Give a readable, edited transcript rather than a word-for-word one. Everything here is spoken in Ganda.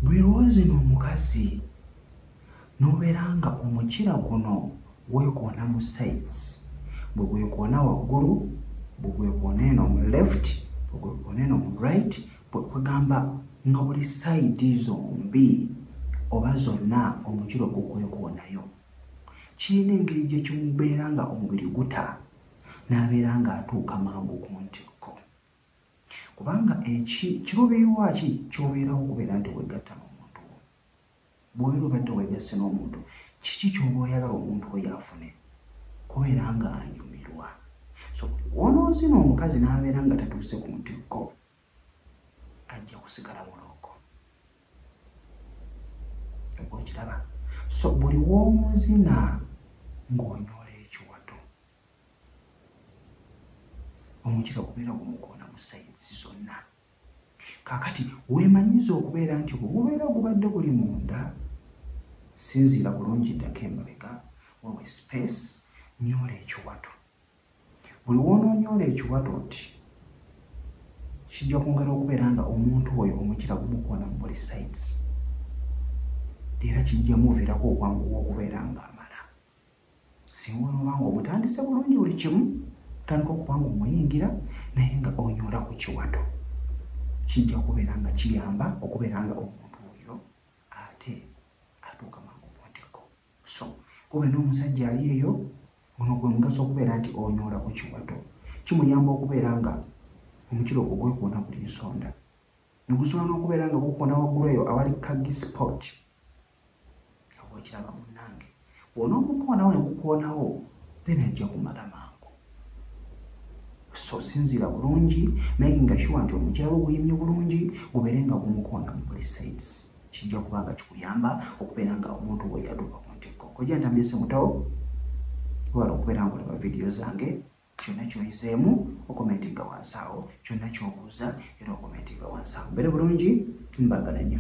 Buli lw'ozina omukazi n'obeera nga omukira guno gwekoona mu sides, bwe gwekoona waggulu, bwe gwekoona eno mu left, bwe gwekoona eno mu right, bwe kwegamba nga buli side zombi oba zonna omukira ogukwekonayo, kirina engeri gye kimubeera nga omubiri guta n'abeera ng'atuuka mangu ku ntikko. Kubanga ekiruubirirwa ki ky'obeerawo okubeera nti weegatta n'omuntu wo. Bw'obeera obadde weegasse n'omuntu, kiki ky'oba oyagala omuntu oyo afune? Kubeera ng'anyumirwa. So w'onoozina omukazi n'abeera nga tatuuse ku ntikko, ajja kusigala mulongo. Oba okiraba? So buli w'omuzina ng'onyoola ekiwato, omukira gubeera gumukoona mu sides zonna. Kaakati weemanyiize okubeera nti bwe gubeera gubadde guli munda, sinziira bulungi ddako emabega, wewe space, nyoola ekiwato. Buli w'onoonyoola ekiwato oti, kijja kwongera okubeera nga omuntu oyo omukira gumukoona mu buli sides, era kijja muviirako okwanguwa okubeera ng'amala. Singa onooba ng'omutandise bulungi buli kimu, otandika okuba ng'omuyingira naye nga onyoola ku kiwato, kijja kubeera nga kiyamba okubeera nga omuntu oyo ate atuuka mangu ku ntikko. So kube n'omusajja ali eyo, guno gwe mugaso okubeera nti onyoola ku kiwato, kimuyamba okubeera nga omukira ogwo gwekoona buli nsonda, ne gusobola n'okubeera nga gukoona waggulu eyo awali kagi spot. Oba okiraba munnange, bw'onoomukoonawo ne gukoonawo, then ajja kumala mangu. So sinziira bulungi, making sure nti omukira gwo guyimye bulungi, gubeere nga gumukoona mu buli sides, kijja kuba nga kikuyamba okubeera nga omuntu we yatuuka ku ntikko. Kojja Ntambye Mutawo, webale okubeera nga olaba vidiyo zange. Kyonna ky'oyizeemu okomentinga wansi awo, kyonna ky'obuuza era okomentinga wansi awo. Mbeere bulungi, mbaagala nnyo.